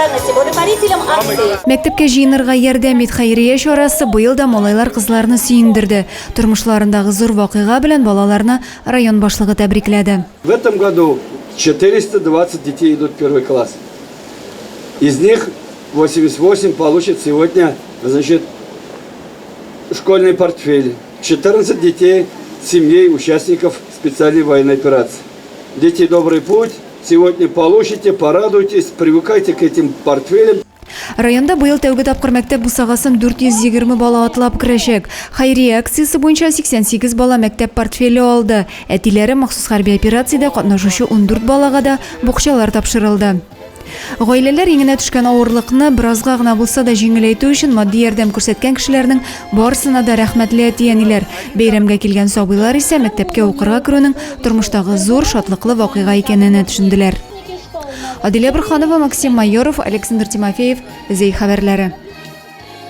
благодарности благотворителям акции. Мәктәпкә җыенырга ярдәм ит хәйрия чарасы быел да малайлар-кызларны сөендерде. Тормышларындагы зур вакыйга белән балаларны район башлыгы тәбрикләде. В этом году 420 детей идут в первый класс. Из них 88 получат сегодня, значит, школьный портфель. 14 детей семей участников специальной военной операции. Дети, добрый путь. Сегодня получите, порадуйтесь, привыкайте к этим портфелям. Районда быел тәүге тапкыр мәктәп бусагасын 420 бала атлап керәчәк. Хәйрия акциясе буенча 88 бала мәктәп портфеле алды. Әтиләре махсус хәрби операциядә катнашучы 14 балага да букчалар тапшырылды. Гаиләләр иңенә төшкән авырлыкны беразга гына булса да җиңеләйтү өчен матди ярдәм күрсәткән кешеләрнең барысына да рәхмәтле әти-әниләр. Бәйрәмгә килгән сабыйлар исә мәктәпкә укырга керүнең тормыштагы зур шатлыклы вакыйга икәненә төшенделәр. Адилә Борханова, Максим Майоров, Александр Тимофеев, Зәй хәбәрләре.